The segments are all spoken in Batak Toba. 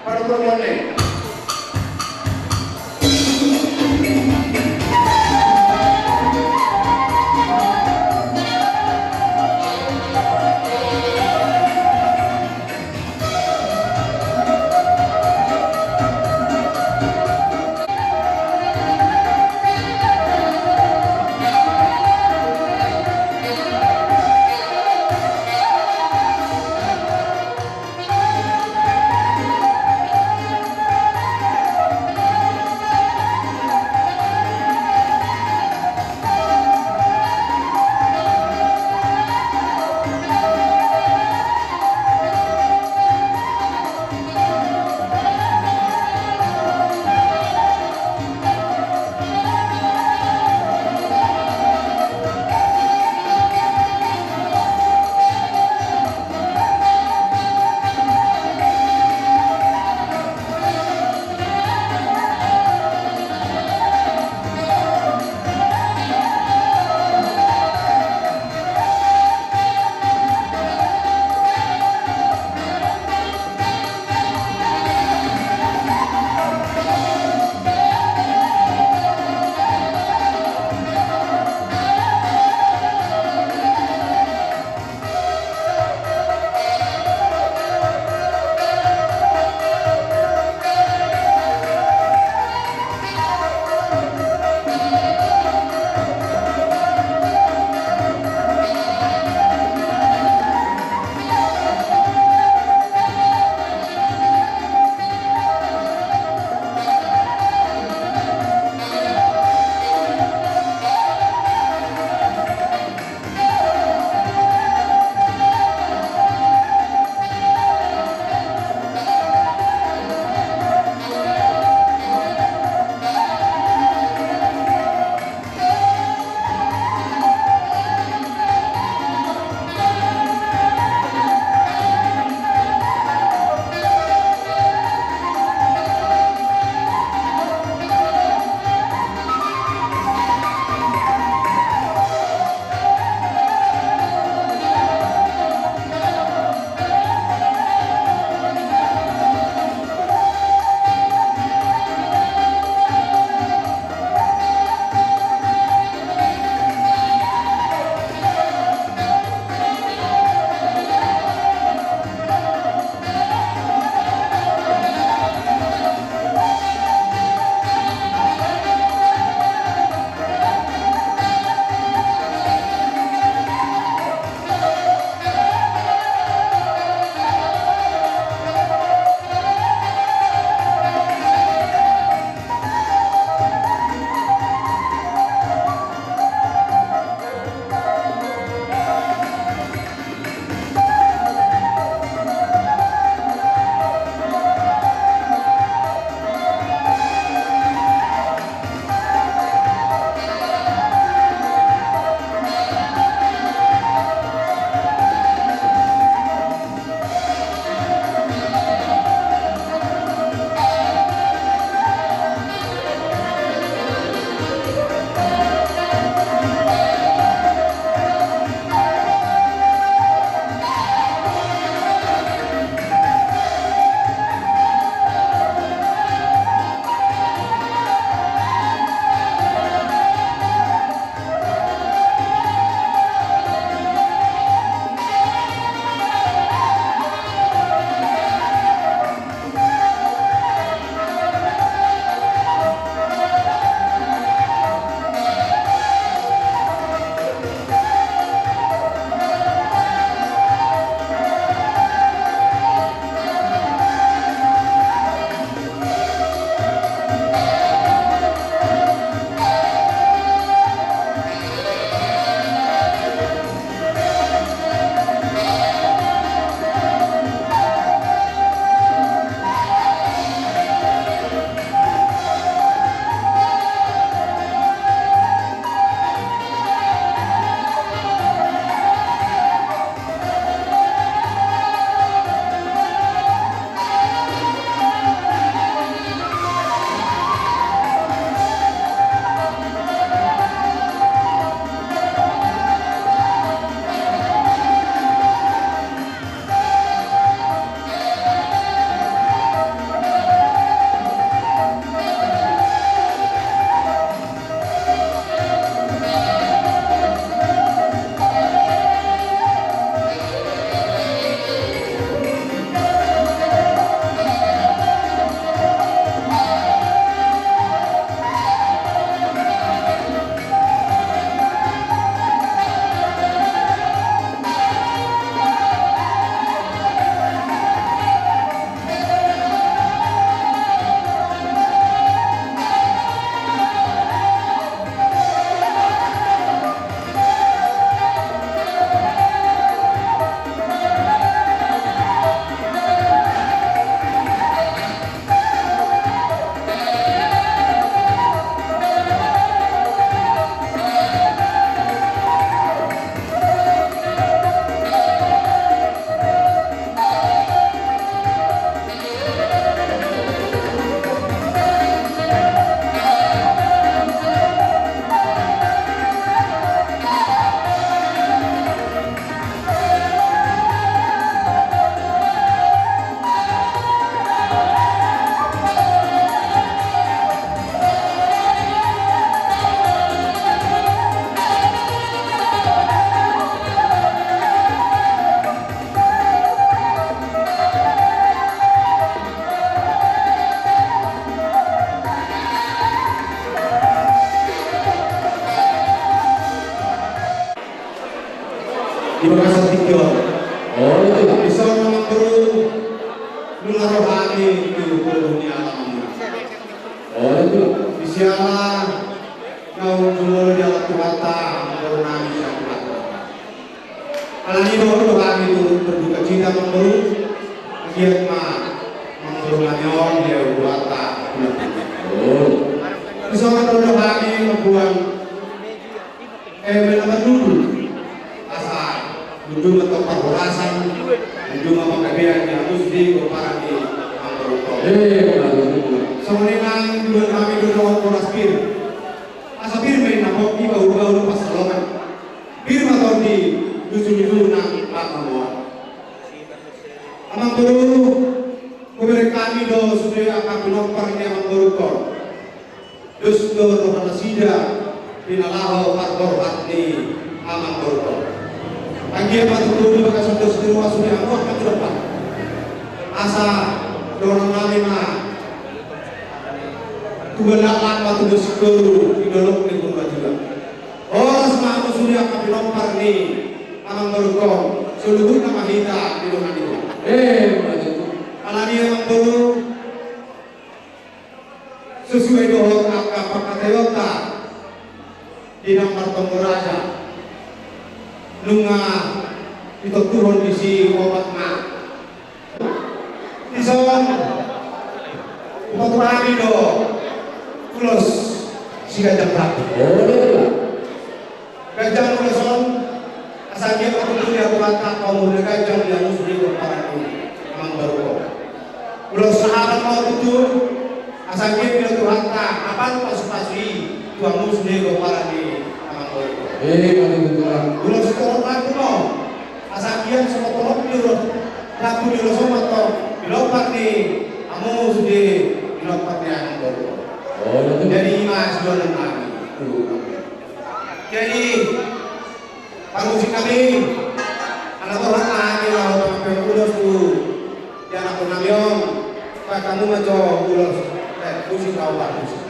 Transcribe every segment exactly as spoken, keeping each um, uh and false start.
Parboruon ni. Itu boru ni alamanmuna. Oh, itu. Di siala naung jumolo di alam Tuhanta, boru nami sian Tuhanta. Alani do, do hami turut berduka cita, Amangboru. Anggiat ma, Amangboru nami on, dia buata. Oh. Dison do, do hami mamboan, eh, mena mandudu. Asa, dunduman tong parhorasan, dunduman panggabean di hamu sude pomparan ni Amangboru on. Eh, betul. Songon i nang, dua hami do, do horas pir. Asa pir ma i na pok i bahul-bahul pansalongan. Pir ma tondi lucu-lucu nang panggamoan. Amangboru, hubereng hami do sude angka pinompar ni Amangboru on. Dos do roha nasida di na laho parborhat ni Amangboru on. Anggiat ma tutu di bagasan dos ni roha sude hamu angka pinompar. Asa dohonon nami ma, tuan laklan ma tu dos ni toru di dolok ni Purbatua. Horas ma hamu sude angka pinompar ni Amangboru on, saluhutna ma hita di dongan i. Eh, betul. Alani i Amangboru, sesuai dohot angka pangkataionta di na martonggo raja, nunga ditontuhon disi opat ma. Dison, hupaturang hami do ulos siganjang rapi. Oh, iya. Ganjang ulos on, asa anggiat ma tutu diaturhon Tuhanta umur na ganjang di hamu sude pomparan ni Amangboru on. Ulos sahalak ma tutu, asa anggiat ma Tuhanta mamasumasu i tu hamu sude pomparan ni Amangboru on. Eh, betul, betul. Ulos torop ma tutu. Asa anggiat so torop ni ulos, rambu ni ulos on ma tong pinompar ni hamu sude pinompar ni Amangboru on. Oh, betul. Jadi i ma sidohonon nami. Jadi parmusik nami, ala borhat nami laho mambahen ulos tu ianakhon nami on, bahen hamu ma jo ulos, eh, musik laho parmusik.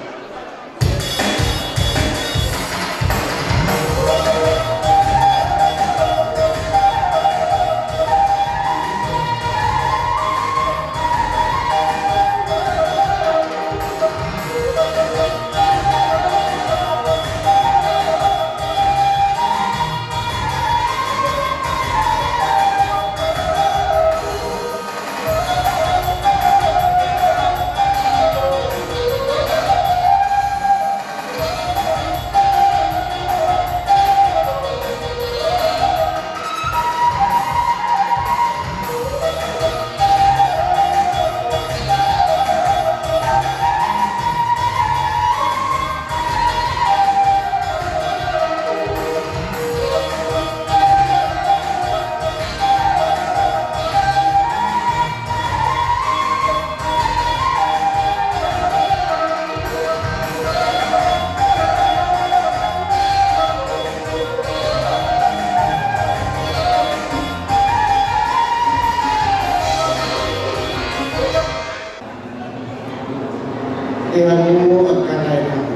Di hamu angka lae nami.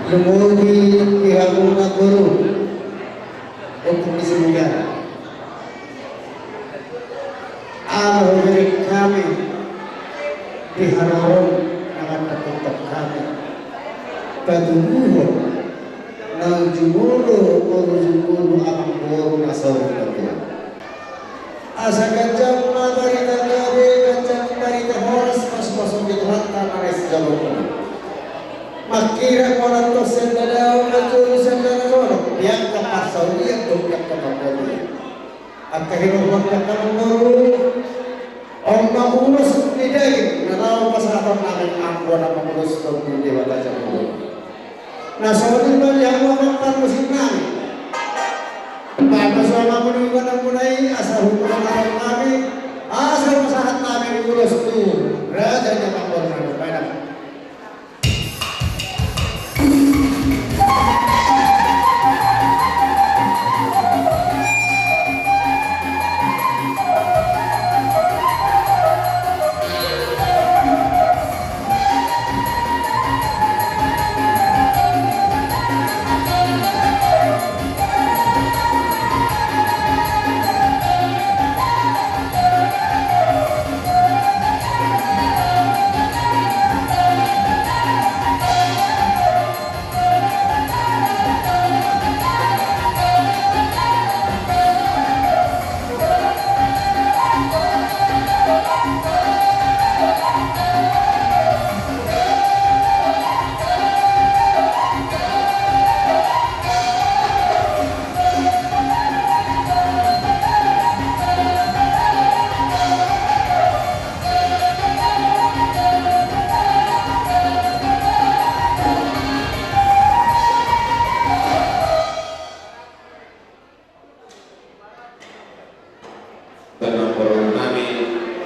Lumobi di hamu na guru. Untuk di semuanya. Ala hubereng hami di haroro na mandapot hami. Patuduhon na jumolo, jumolo amangboru na saur matua. Asa ganjang ma barita gabe, ganjang barita horas, pasupasu ni Tuhanta na naeng jalo. Mangkirap ma antong sian na dao, manjou sian na na jonok, di angka parsaulian dohot angka panggabean. Angka hinorhon ni angka na marboru, on ma ulos ni daging na laho pasahaton nami, anggo na manguloshon ni Debata Jahowa. Na songon i ma di hamu amang parmusik nami. Baen ma sude hamu di ulaon muna i, asa huhut ma nami, asa pasahat nami ulos tu raja ni amangboru nami. Baen ma.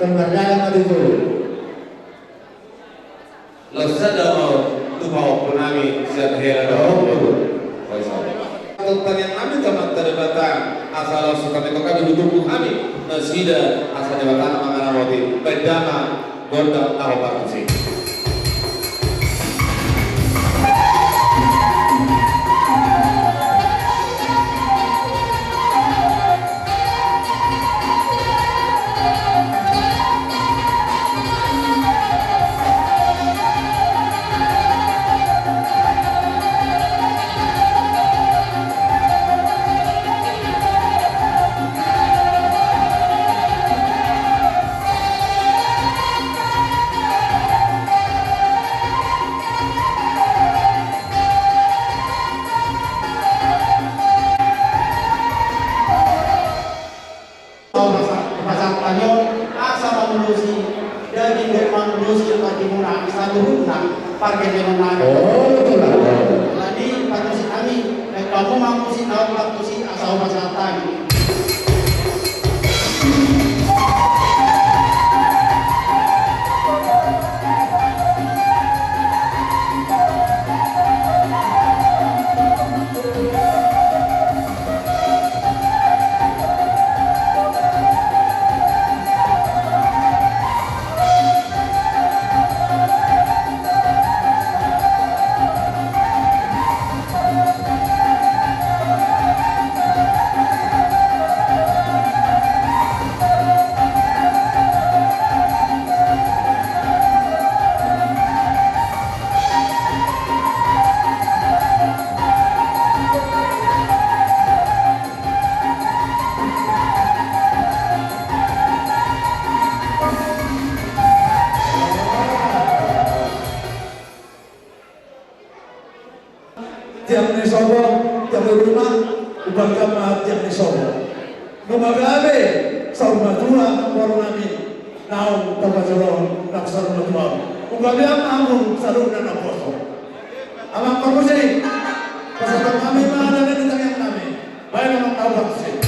Tengah dalam ada tu. Laos sada ma tu pahompu nami sian hela dohot. Tongtong tangiang nami tu Amanta Debata, asa laos hami tu tubu hami nasida, asa Debata na mangaramoti baen damang gondang na hombar tusi. Pasahat hami on asa mangulosi daging, mangulosi partingkian saluhutna pargellengonnami. Oh, betul lah. Jadi parmusik nami, eh, hamu ma musik na hombar tusi asa hupasahat hami. Ruma, umbahen ma tiang ni sopo. Nunga gabe saur matua, boru nami, naung tapajolo, nang saur matua. Nunga gabe ma hamu saluhutna naposo. Amang parmusik, pasahaton nami ma na di tangiang nami. Baen amang naung parmusik.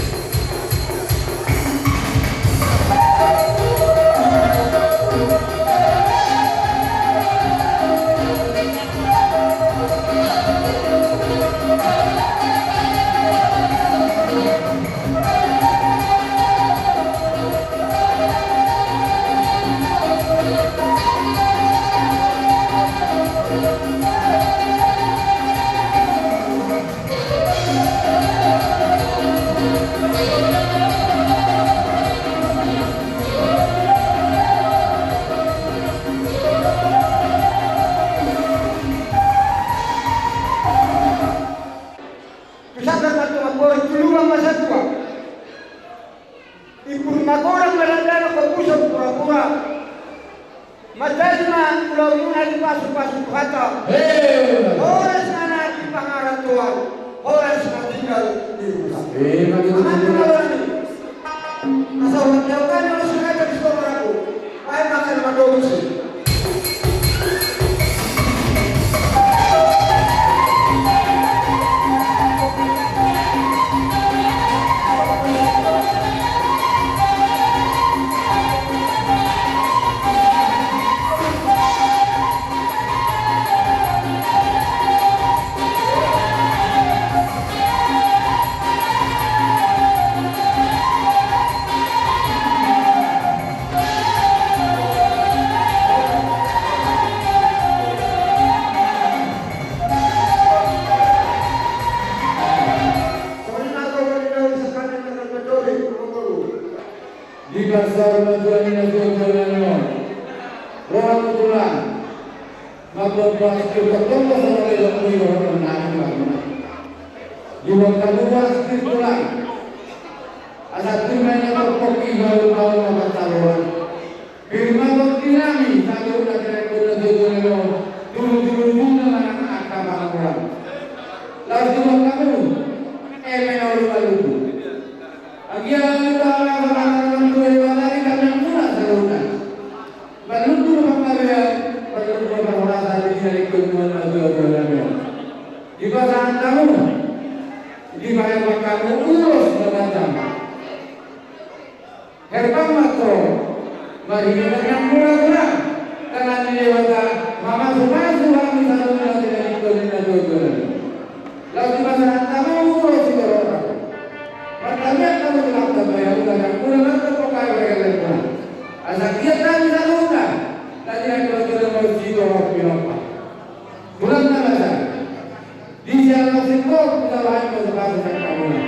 Tu sanggar ma tu mangkorek, tu lubang ma satua. Impur magodang ma dangdang, hopuson purapura. Manjadi ma ulaonmuna dipasupasu Tuhanta. Hei. Horas ma na di pangarantoan, horas ma tinggal di rumah. Hei, ma di rumah. Amang na ulaon i. Asa ulang jauh kan, asa sengaja di sekolah aku. Baen ma angka na mandok musik. Di bagasan saur matua ni natuatua nami on, ro hamu tulang, mamboan boas pir, tongtong do songon i dohonon nami tu hamuna. Diboan hamu boas pir tulang, asa tung ma i na torop i, baru-baru ma pansalongan. Pir ma tondi nami saluhutna, tingki na tuatua nami on, dulu-dulu na manang angka pangulang. Laos diboan hamu eme na uli maluku. Anggiat na uli ma pansalongan tu Debata di tangiangmuna saluhutna. Marlundu panggabean, marlundu parhorasan di na tingki na tuatua nami on. Dipasahat hamu, dipaherbang hamu ulos na tajam. Herbang ma antong marhite tangiangmuna tulang, tangan ni Debata mamasumasu hami saluhutna di na tingki na tuatua nami. Laos dipasahat hamu ulos sitorop. Martangiang hamu tulang, tambai hamu tangiangmuna, martopot hamu pargellenmuna. Asa anggiat hami saluhutna na tingki na tuatua nami on sitorop pinompar. Tulang na basa. Di sian na singkop, di na lain basa-basa sian hamuna.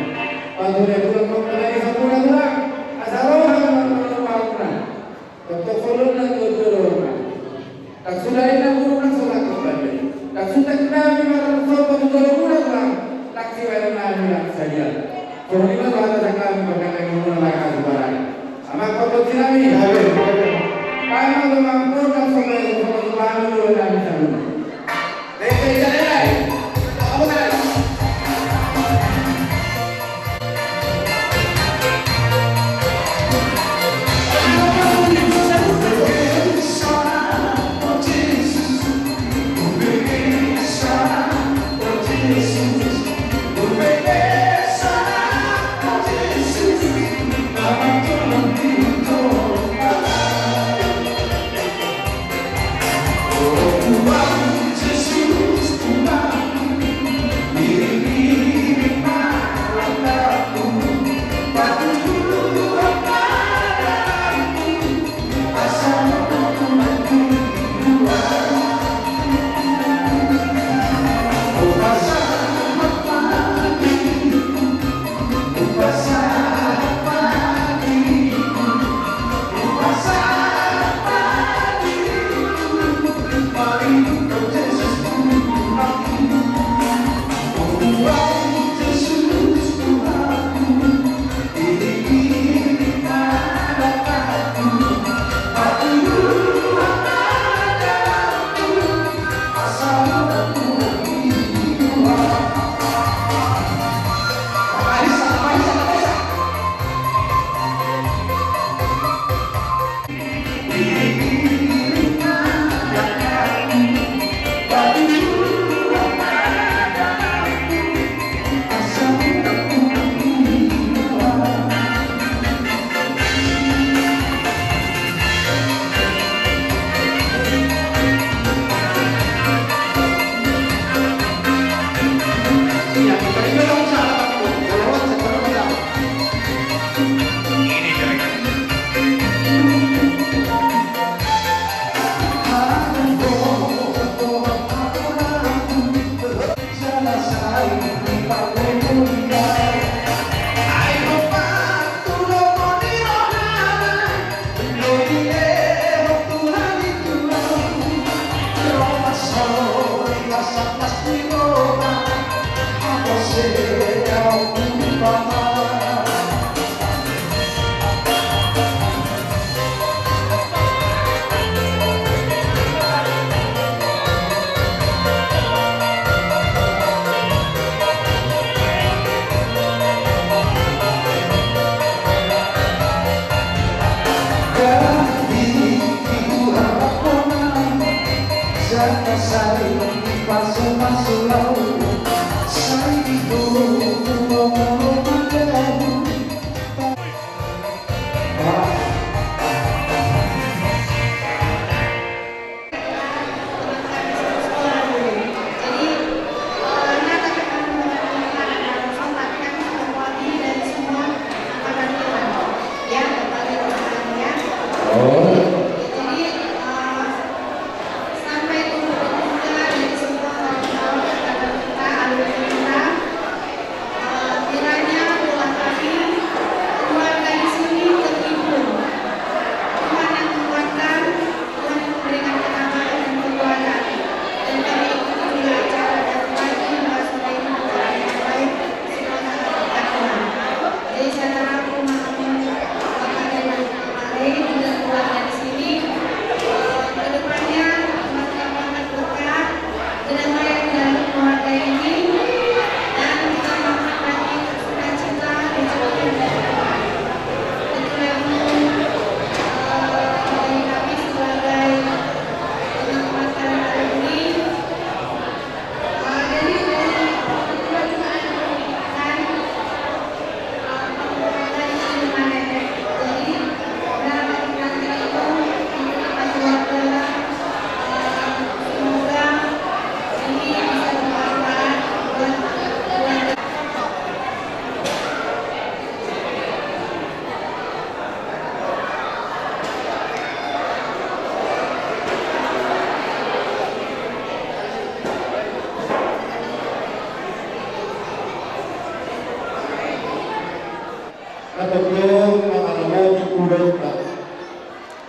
Patuhe tulang ma pala di hamuna tulang. Asa ro hami martonggo tu hamuna. Tongtong songon na tuatua do hamuna. Ndang suda inna guru, ndang so tangkas bande. Ndang suda inna guru, ndang so tangkas bande. Ndang suda inna guru, ndang so tangkas bande. Songon i ma tu hata sian hami, pangkataion muna ma i, hasuhuton nami. Amang pargonsi nami. Baen ma tu amang pargonsi nami, songon i ma tu hami, songon i ma tu hami.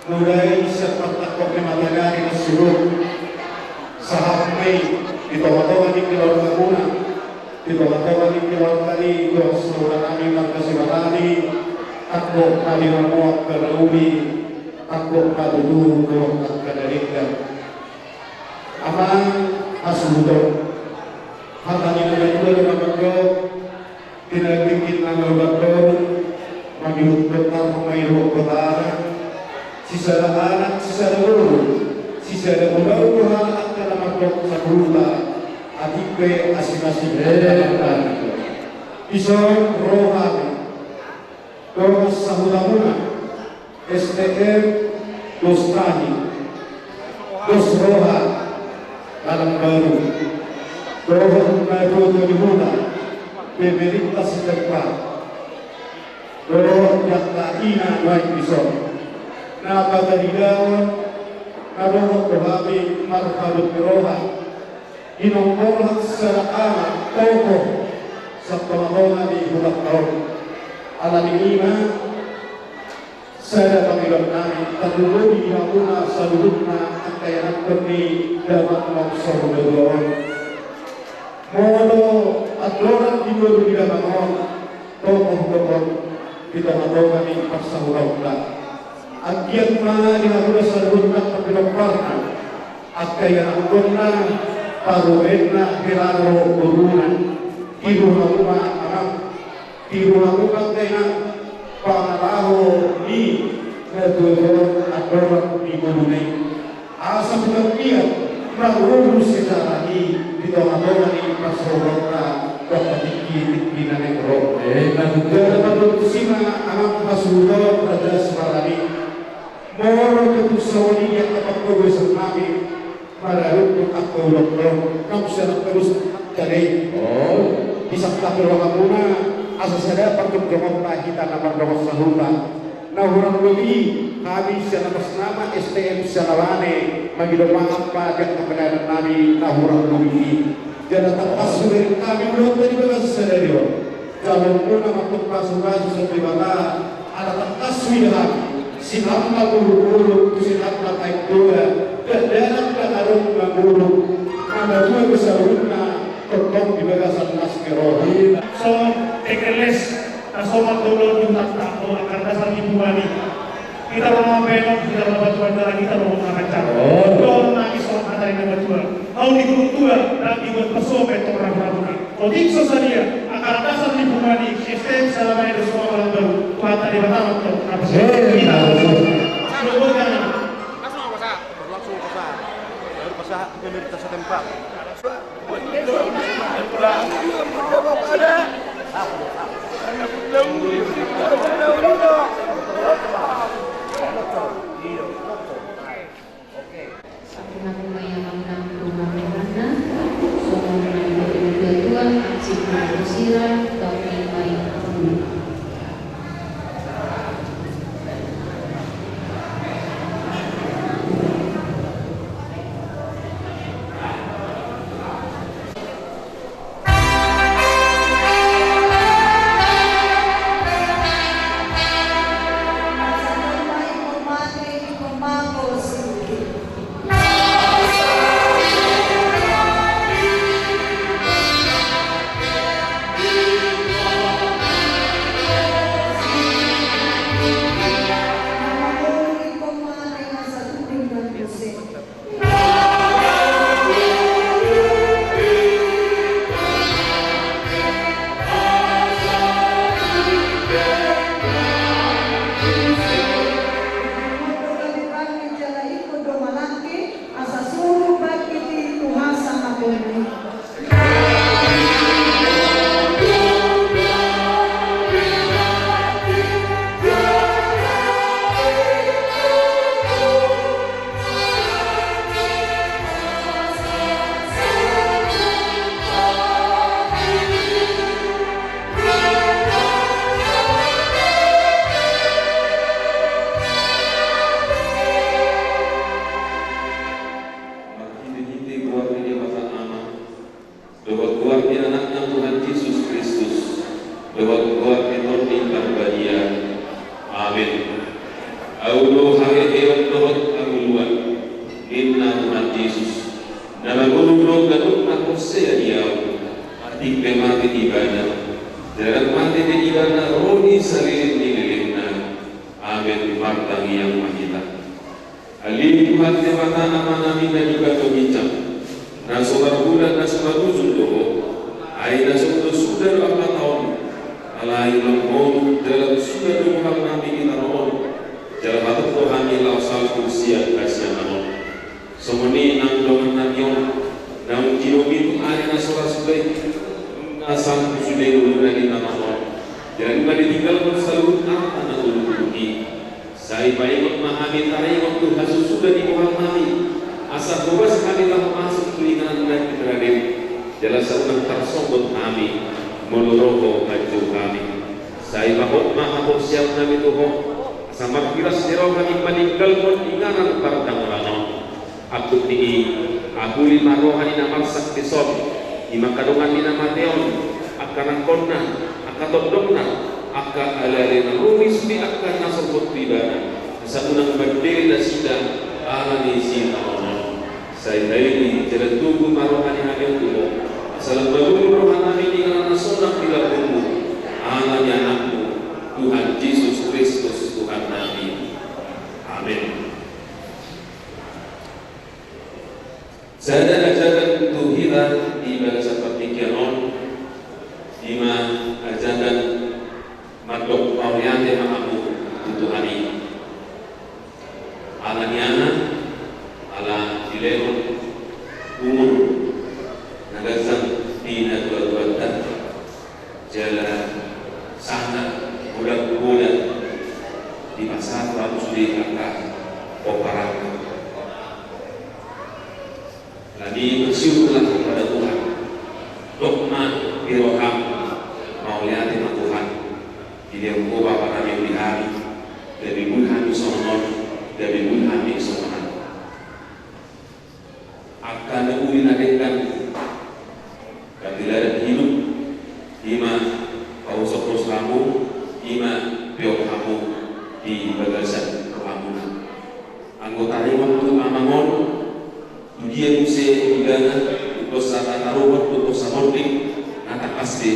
Mulai sian partangkok ni matangari na surut, sahat ma i di tongatonga ni keluargamuna, di tongatonga ni keluarga ni dongan sahutanami marga Sibarani, anggo na di hamu angka na uli, anggo na tutu dohot angka na denggan. Amang hasuhuton, hata ni na tuatua do na mandok, di na tingki na mauliate on, mangihuthon tarhum ma i dohot hotana, sisada anak, sisada boru, sisada boru do hata angka na mandok sahuta, atik pe asi-asi. Dison ro hami, dongan sahutamuna, S T M Dos Tahi, Dos Roha, Padang Baru, dohot na tuatua ni huta, pemerintah setempat, dohot angka ina nuaeng dison, na pataridaon, na dohot do hami marhabot ni roha, di nomor sada anak tokoh sian tongatonga ni hutanta on. Alani i ma sada pangidoan nami, tarlumobi di hamuna saluhutna angka ianakhon ni damang na saurmatua on. Molo andorang di ngolu ni damang on, tokoh do on di tongatonga ni parsahutaonta. Anggiat ma di hamuna saluhutna angka pinomparna, angka ianakhonna, parumaenna, helana dohot boruna. Tiru hamu ma amang, tiru hamu ma angka inang, pangalaho ni na tuatua on andorang di ngoluna i. Asa bukan dia maruru sejarah i di tongatonga ni parsahutaonta, dohot tingki-tingki na naeng ro. Eh, na tutu. Jala maruru tusi ma amang hasuhuton raja Sibarani. Molo pe tung songon i angka panggogosan nami, mararungkut angka ulaon on, nunga sian angka dos jala i. Oh. Disantapi rohamuna, asa sada partongkian hita na mardongan sahuta. Na hurang lobi i, hami sian atas nama S T M Sialabane, mangido maaf ma di angka pelayanan nami na hurang lobi i. Jala tangkas hubereng hami ulaonta di bagasan sadari on. Jaloonmuna ma antong pasupasu sian Debata, ala tangkas huida hami, sinamot manguruk-uruk, tu sinamot aek toba, dakdanak na adong manguruk, na matua do saluhutna, tongtong di bagasan las ni roha. Songon tekeles, na songon do ulaon di hutanta, dohot angka dasar ni punguan i. Hita ma na mambahen on, hita ma na batuan dalan, hita ma na manjaha. Oh. Dohot nangis on hata ni na matua. Ahu ni guru tua, ndang dibuat pasope tong rambu-rambuna. Otik so sadia, angka dasar ni punguan i, S T M Sialabane Dos Roha Padang Baru, Tuhanta Debata ma antong na pasu. Eh, hita na pasu. Langsung pasahat. Langsung pasahat. Baru pasahat ke pemerintah setempat. Sampingan ma i amang nang dongan rohana, songon na nidok ni natuatua, hansit ma tu sira, tong ni parik. Marhite-hite goar ni Debata Ama, dohot goar ni Anakna Tuhan Jesus Kristus, dohot goar ni Tondi Parbadia. Amen. Ahu do haheheon Yang mahita. Ale Tuhan Debata Amanami na di batu ginjang, na so marbulan na so marujung do Ho, ai na so do suda do angka taon, alai lam Ho dalan suda do bohalnami di tano on, jala hatop do hami laho salpu sian hasiangan on. Songon i nang dongannami on, naung tinomi tu ari na so ra suda i, nunga salpu sude ngoluna di tano on, jala nunga ditinggalhon saluhut angka na tolu-tolu i. Sai paingot ma hami taringot tu hasusuda ni bohalnami, asa hobas hami laho masuk tu inganan na pinarade, jala sai unang tarsonggot hami molo ro Ho manjou hami. Sai pahot ma haporseaonnami tu Ho, asa marhiras ni roha hami maninggalhon inganan pardamolan on. Angkup ni i, apuli ma roha ni na marsak dison, i ma angka dongan ni na mate on, angka anakna, angka tondongna, angka aleale na ro i sude angka na solhot tu ibana, asa unang mandele nasida ala ni sitaonon. Sai taidi jala togu ma roha ni hami on tu Ho, asa lam malungun rohanami di inganan na sonang di lambungmu, ala ni Anakmu, Tuhan Jesus Kristus Tuhannami. Amen. Sada ajaran tu hita di bagasan partingkian on, i ma ajaran mandok mauliate ma hamu tu Tuhan i. Ala ni na, ala dilehon umur na ganjang di natuatuanta, jala sanga godang-godang dipasahat hamu sude angka pomparanmu. Hami bersyukurlah kepada Tuhan. Dok ma di roham, mauliate ma Tuhan. Dilehon Ho Bapa nami on di hami, gabe boi hami songon on, gabe boi hami songon on. Angka na uli na denggan, pardengganan hidup, i ma pausophos hamu, i ma peop hamu di bagasan rohamuna. Anggo taringot tu amang on, tu dia muse ibana, tu dosa na taruhon, tu dosa monding, na tangkas be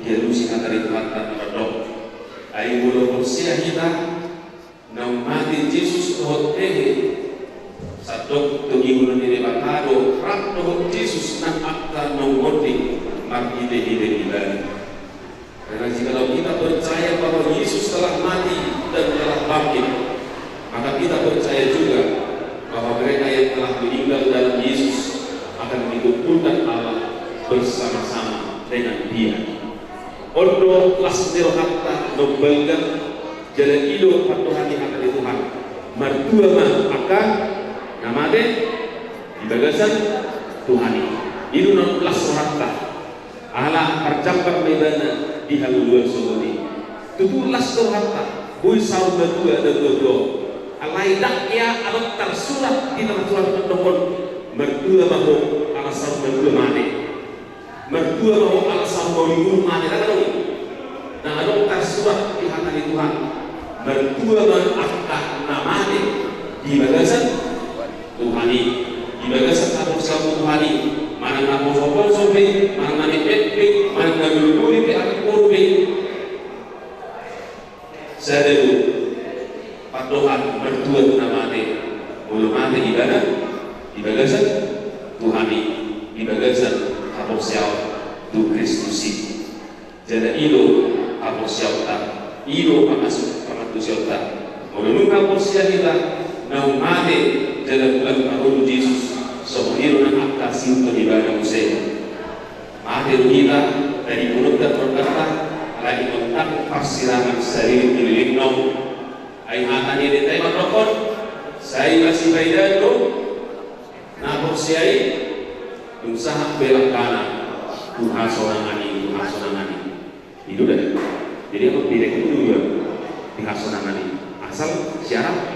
dialusi hata ni Tuhanta na mandok. Ai molo porsea hita, naung mate Jesus dohot hehe, sandok togihon ni Debata do rap dohot Jesus nang angka naung monding marhitehite ibana. Karena jikalau kita percaya bahwa Yesus telah mati dan telah bangkit, maka kita percaya juga bahwa mereka yang telah meninggal dalam Yesus akan dikumpulkan Allah bersama-sama dengan Dia. On do las ni rohanta na umbalga, jala i do pandohan ni hata ni Tuhan. Martua ma angka na mate di bagasan Tuhan i. I do na las rohanta. Ala parjambar ma ibana di hangoluan songon i. Tutu las do rohanta, boi saur matua na tuatua on. Alai ndang ia adong tarsurat di Natortuhan mandok on, martua ma ho ala saur matua mate. Martua ma ho ala saur matua mate, ndang adong i. Na adong tarsurat di hata ni Tuhan, martua ma angka na mate di bagasan Tuhan i, di bagasan haporseaon tu Tuhan i, manang na posoposo pe, manang na metmet pe, manang na doli-doli pe, atik boru pe. Sada do pandohan martua tu na mate, molo mate ibana di bagasan Tuhan i, di bagasan haporseaon tu Kristus i. Jala i do haporseaonta, i do pangas-, pangantusionta. Molo nunga porsea hita naung mate jala mulak marolu Jesus, songon i do nang angka siihuthon ibana muse. Mate do hita, tadi mulak marganta, alai ingkon tanggung parsirangan saliling-liling nong. Ai hata ni deta i mandokkon, sai masipaidaan do na porsea i, dung sahat be langkana tu hasonangan i, tu hasonangan i. I do da. Jadi, apa pilihan itu dua di hasonangan i? Asal syarat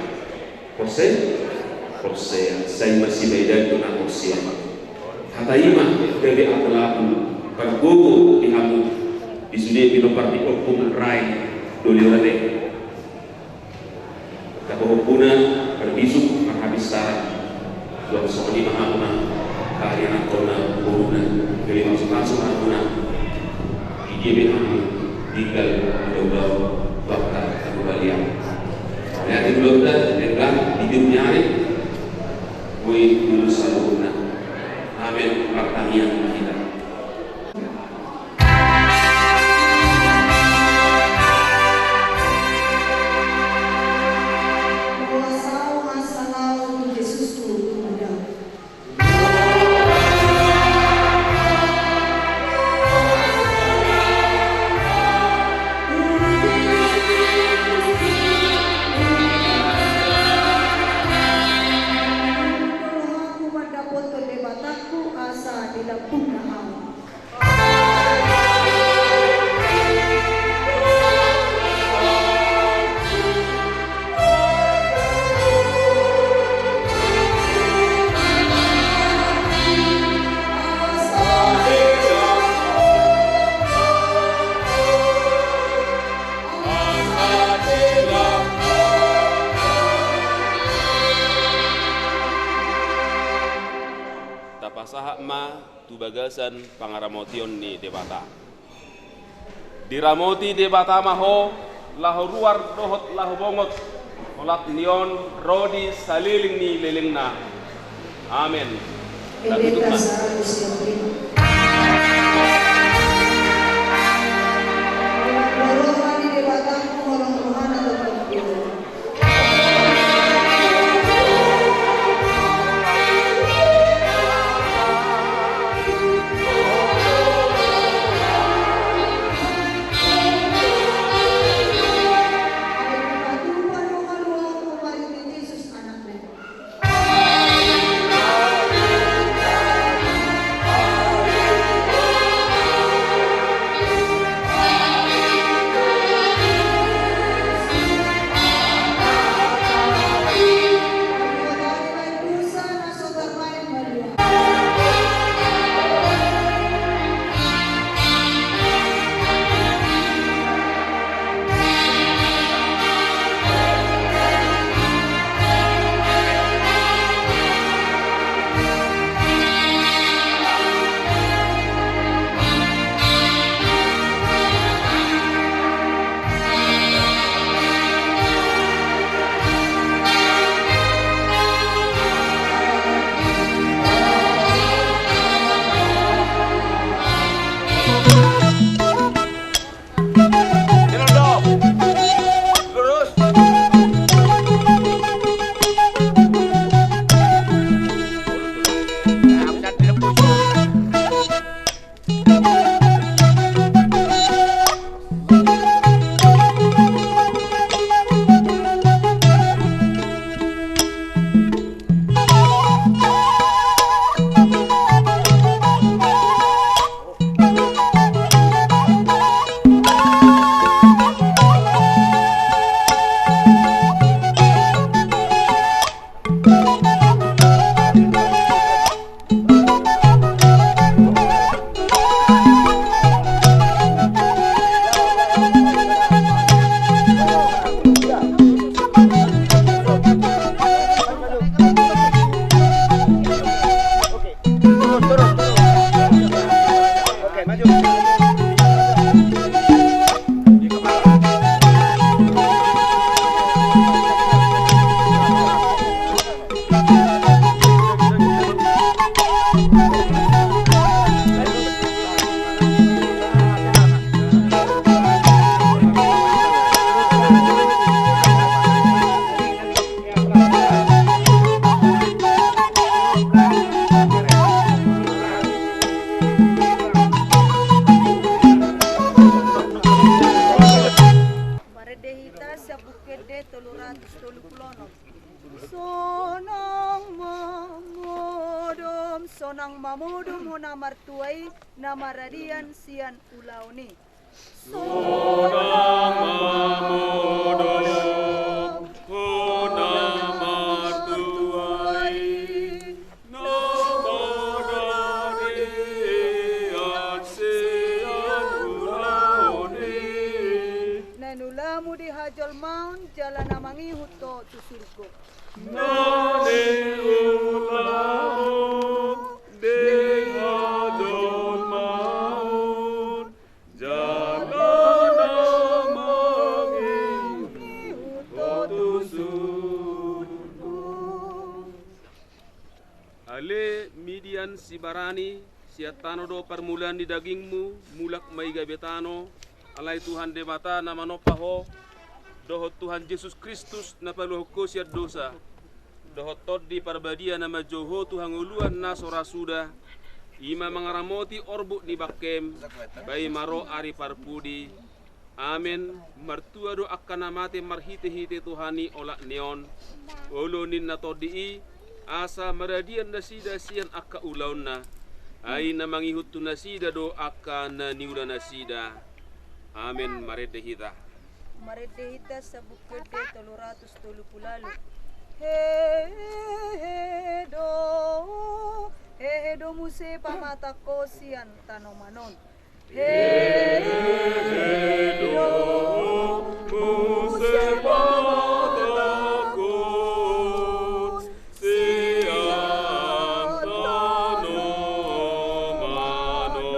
porsea, porsea. Sai masipaidaan do na porsea. Hata i ma gabe apel-apel pargogo di hamu di sude pinompar ni Ompu Raen Doli Rade. Dapohompuna parbisuk marhabisaran. Suang songon i ma hamu na kalian angkon na boruna, gabe masuk-masuk hamu na. Di dia be hamu tinggal di daun-daun bakta na balian. Jadi, dohot denggan di dunia ari, boi lulus saluhutna. Amen. Martangiang ma hita. Kuasa ma salaon Jesus tu muda. Rohangku mandapothon Debatangku asa dilambungna ahu. Tapasahat ma tu bagasan pangaramotion ni Debata. Diramoti Debata ma ho, laho ruar dohot laho bongot, holan ni on ro di saleleng ni lelengna. Amen. Endenta saratus lima puluh lima. Roha ni Debata, roha rohana. Marende hita sian Buku Ende tolu ratus tolu pulu onom. Sonang mamodom, sonang mamodom ho na martua i, na maradian sian ulaon i. Sonang mamodom ho na martua i, na maradian sian ulaon i. Na niulamu di hajolmaon jala na mangihut ho tu surgo. Na niulamu di hajolmaon jala na mangihut ho tu surgo. Sibarani, sian tano do parmulaan ni dagingmu, mulak ma i gabe tano, alai Tuhan Debata na manompa ho, dohot Tuhan Jesus Kristus na paluahon ho sian dosa, dohot Tondi Parbadia na manjou ho tu hangoluan na so ra suda, i ma mangaramoti orbuk ni bangkem, bahen ma ro ari parpudi. Amen. Martua do angka na mate marhitehite Tuhan i olat ni on, olo ninna Tondi i, asa maradian nasida sian angka ulaonna. Ai na mangihut tu nasida do angka na niulanasida. Amen. Marende hita. Marende hita Sabuk Ende tolu ratus tolu pulu ualu. Hehe do, hehe do muse pamatangko sian tanoman on. Hehe do muse pamatangko sian tanoman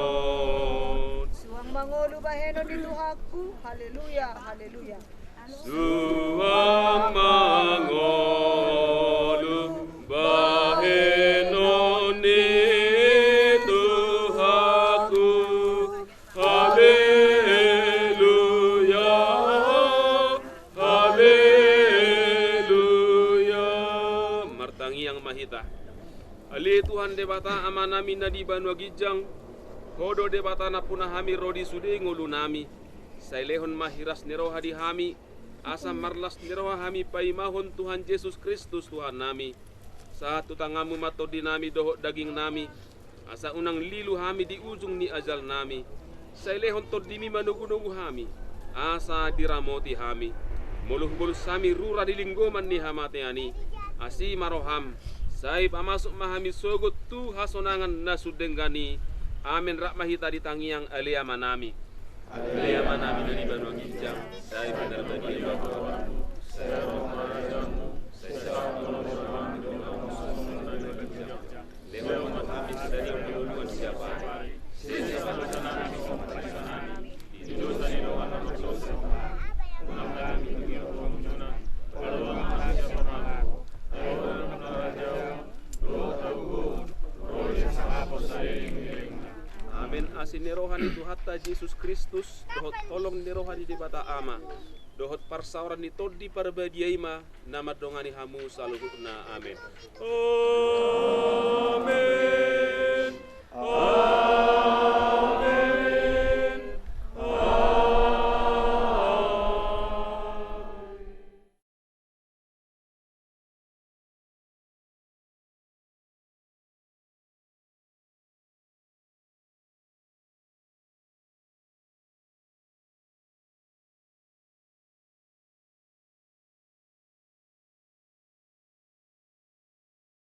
on. Suang ma ngolu bahenon ni Tuhanku. Haleluya, haleluya. Suang ma ngolu bahenon ni Tuhanku. Haleluya, haleluya. Martangiang ma hita. Ale Tuhan Debata Amanami na di banua ginjang, Ho do Debata nampuna hami ro di sude ngolunami. Sai lehon ma hiras ni roha di hami, asa marlas ni roha hami paimahon Tuhan Jesus Kristus Tuhannami. Sahat tu tanganmu ma tondinami dohot dagingnami, asa unang lilu hami di ujung ni ajalnami. Sai lehon tondimi manogunogu hami, asa diramoti hami. Molo hubolus hami rura di linggoman ni hamatean i, asi ma roham, sai pamasuk ma hami sogot tu hasonangan na sun denggan i. Amen. Rap ma hita di tangiang. Ale Amanami. Ale Amanami na di banua ginjang, sai pinarbadia ma goarmu, sai ro ma harajaonmu, sai saut ma rohanami di banua ginjang. Lehon ma tu hami sadari on hangoluan siapari. Sesa ma dosanami songon panesanami di dosa ni dongan na mandosa. Unang hami togihon tu pangunjunan, palua ma hami sian pangago. Ai Ho do nampuna harajaon, dohot hagogoon, ro di hasangapon saleleng ni lelengna. Amen. Asi ni roha ni Tuhanta Jesus Kristus, dohot holong ni roha ni Debata Ama, dohot parsaoran ni Tondi Parbadia i ma na mandongani hamu saluhutna. Amen. Amen.